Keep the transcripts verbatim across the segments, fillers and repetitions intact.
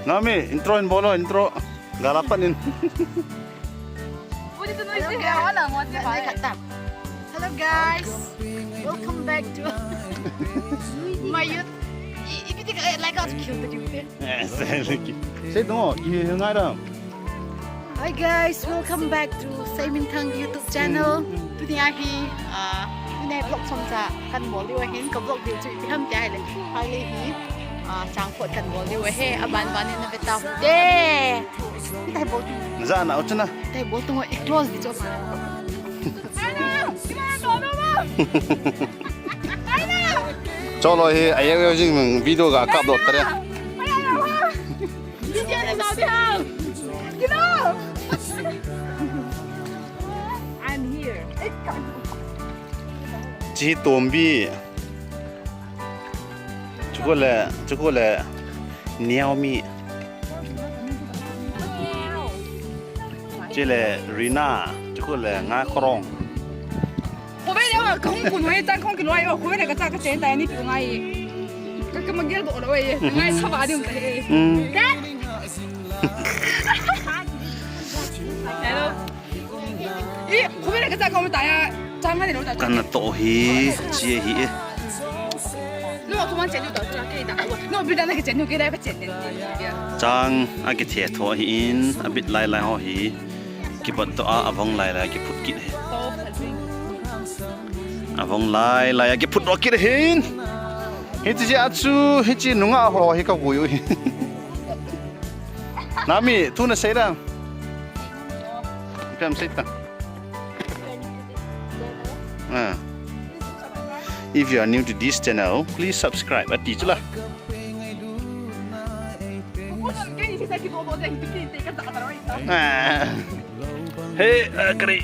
Nami, intro in bolo, intro. Galapan in. Hello guys, welcome back to my YouTube. If you think I like how to kill the YouTube. Say no, you ngai da. Hi guys, welcome back to Seiminthang YouTube channel. Tuni ahi, ah, tuni vlog chomcha kan bol diu ahin, ka vlog diu chu ipi ham tia hile. Hile hi, ah, changpot kan bol diu ahi, aban ban in na veta. De. Itai bol. Za na uchna. Itai bol tung close di chu pa. Cholo hi, ayo yo jing video ga kap dot tare. Chi tombi. Chukule, chukule, Naomi. Chile, Rina. Chukule, nga korong. Khobe le wa kong kun wai tan kong kin wai wa khobe le ka cha ka chen tai ni pi ngai. Ka ka magel do lo wai. Ngai sa ba ding ka he. Hello. I khobe le ka cha ka mu ta ya. Cha ngai lo ta. Kana to hi chi hi e. No ko man chen do ta ke da. No bi da na ke chen ke da ka chen. Chang a ke the tho hi in a bit lai lai ho hi. Kipat to a avong lai lai kiphut kit he. Avong lai lai kiphut ro kit hin. Hichi achu hichi nunga ho hi ka guyu hi. Nami, tuna sei da. Pem sei ta. Ah. If you are new to this channel, please subscribe. Ati chula. Ah. Hey, uh, kari.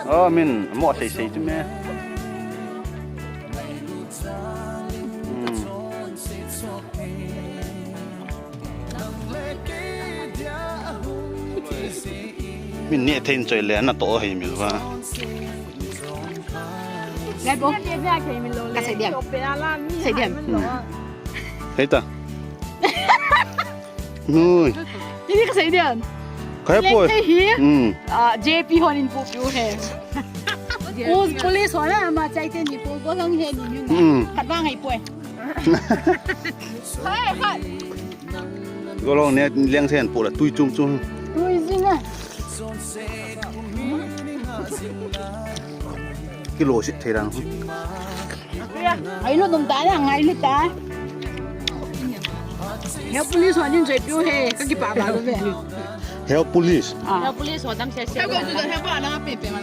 Oh, min mo sei sei tu me. Hmm. Min ne thein choi le na to hei mi va. Lai bo. Ka sei diam. Sei diam. Hei ta. Nui. Ini ka sei diam. Kai poi. Hei hi. Hmm. Ah, J P hon in pu piu he. Us police hon la ma chai te ni pu ko lang he ni ni. Hmm. Kat bang ai poi. Hai hai. Golong ne liang sen pu la tui chung chung. Tui jing a. Kilo sit thei dang. Ai lo dum ta na ngai ni ta. He police hon in jai piu he ka ki pa ba lo ve. He police. Ah. He police hon dam se se. He go to the he ba na pe pe ma.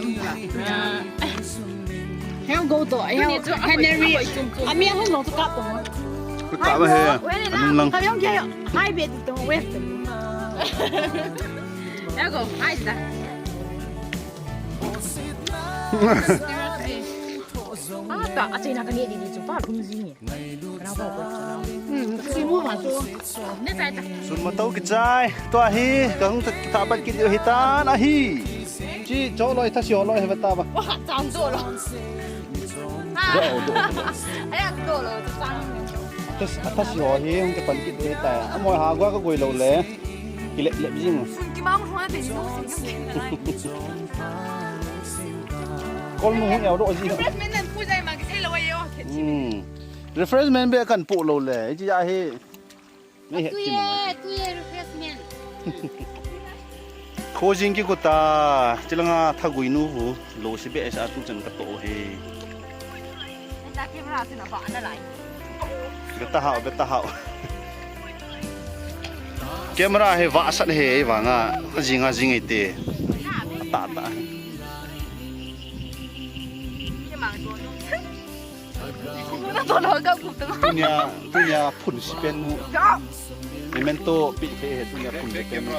He go to he Henry. Ami hon lo to ka to. Ka ba he. Anung lang. Ka yong ke hai be to west. He go hai da. Ata, a chena ka nge di di chu pa lhum ji ni. Kana pa ko. Hmm, si mu ma chu. Ne chai ta. Sun ma to ki chai. Tua hi ka hung ta ki ta ban ki di hi tan ahi. Chi cho loi ta si ho loi he ba ta ba. Wa chang cho lo. Do do. Ai ya do lo chang. Ta ta si ho hi hung ta ban ki di hi ta. Amo ha gua ka goi lo le. Ki lep lep jing. Sun ki ma hung hung te ni no si ki. Kol mu hung eu do ji. Refreshment nan pu jai ma ki thei lo ai yo. Hmm. Refreshment be kan pu lo le. Ji ja he. Ni he. Tu ye, tu ye refreshment. Kho jing ki ko ta. Chilanga thagui nu hu. Lo si be sa tu chan ka to he. Enta camera se na ba na lai. Beta hao, beta hao. Camera he va sat he vanga ajing ajing ite. Ta ta. Tunia tunia phun si pen mu. Memento pi he he tunia phun si pen mu.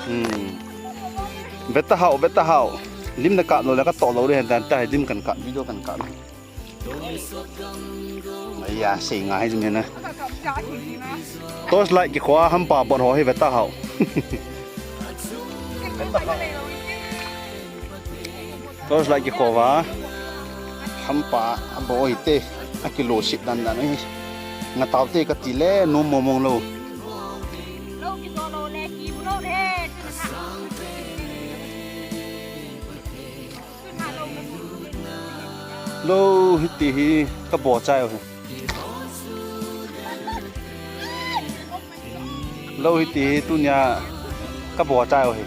Hmm. Beta hao, beta hao. Lim na kap lou le ka toh lou le dan ta hi lim kan kap video kan kap. Aiya, sei ngai dim hena. Torch light kikhoa hampa bon ho hi ve ta hao. Torch light kikhoa hampa abon hite akilosit dan dan hi. Nga tau te ka ti le nom mong mong lou. Lou hiti hi ka bo chai u hi. Lou hiti hi tunia ka bo chai u hi.